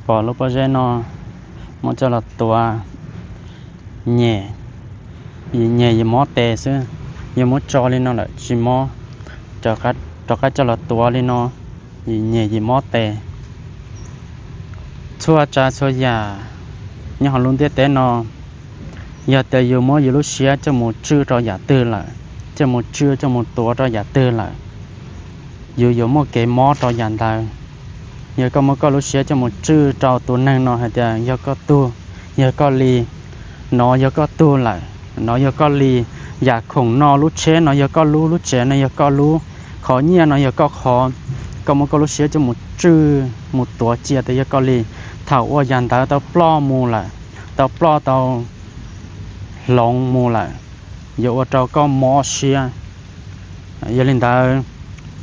Pom lub pob zeb no muab coj los tuav, nyem, yim nyem yim mob tes xwb. Yog muab tso li no lawm tsis mob, rov qab coj los tuav li no, yim nyem yim mob tes. Txhua tsav txhua yam nyob hauv lub ntiaj teb no, yog tias yus muab yus lub siab coj mus tswj rau yam twg lawm, coj mus tswj coj mus tuav rau yam twg lawm, yus yuav muaj kev mob rau yam ntawd. Yog koj muab koj lub siab coj mus tswj rau tus neeg no hais tias yog koj tug, yog koj li, no yog koj tug lawm, no yog koj li, yam khoom no, lub tsheb no yog koj lub, lub tsev no yog koj lub, qhov nyiaj no yog koj qhov, koj muab koj lub siab coj mus tswj mus tuav cia tias yog koj li. Thaum uas yam ntawd tau ploj mus lawm, tau ploj tau hloov mus lawm, yuav ua rau koj mob siab. Yog li ntawd,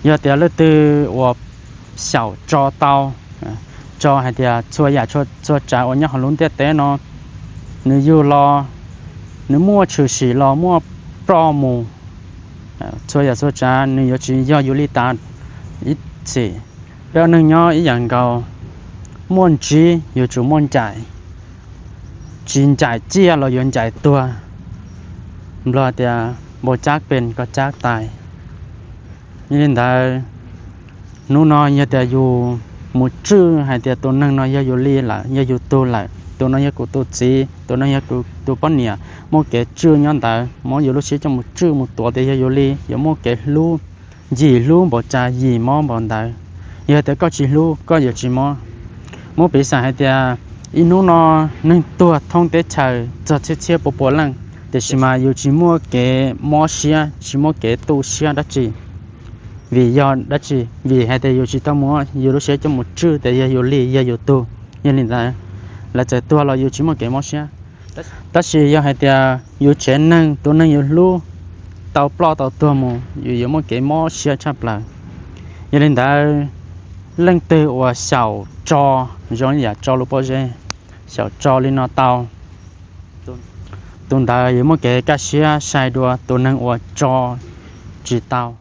yog tias leej twg uas xyaum tso tau, tso hais tias txhua yam txhua tsav uas nyob hauv lub ntiaj teb no, nws yug los, nws muaj tshwm sim los muaj ploj mus, txhua yam txhua tsav nws yuav tsis yog yus li tas ib txhis. Peb ua neeg nyob ib yam nkaus, muaj ntsib yuav tsum muaj ncaim, tsis ncaim ciaj los yuav ncaim tuag. Nplog tias npau cab pes koj cab tais. Yog li ntawd, hnub no yog tias yus mus tswj hais tias tus neeg no yog yus li lawm, yog yus tug lawm, tus no yog kuv tus txiv, tus no yog kuv tus poj niam, muaj kev tswj nyob ntawd, muab yus lub siab coj mus tswj mus tuav tias yog yus li, yuav muaj kev hlub, yim hlub npaum cas yim mob npaum ntawd. Yog tias koj tsis hlub koj yuav tsis mob. Muab piv xam hais tias ib hnub no neeg tuag thoob teb chaws txog txhiab txhiab pua pua leej, tiam sis mas yus tsis muaj kev mob siab, tsis muaj kev tu siab dab tsi. Vim yog dab tsi? Vim hais tias yus tsis tau muab yus lub siab coj mus tswj tias yog yus li, yog yus tug. Yog li ntawd, lawv txawm tuag los yus tsis muaj kev mob siab. Tab sis yog hais tias yus tsev neeg, tus neeg yus hlub tau ploj tau tuag mus, yus yuav muaj kev mob siab tshaj plaws. Yog li ntawd, leej twg uas xyaum tso, zoo li yam tso lub pob zeb, xyaum tso li no tau, tus ntawd yuav muaj kev kaj siab sai dua tus neeg uas tso tsis tau.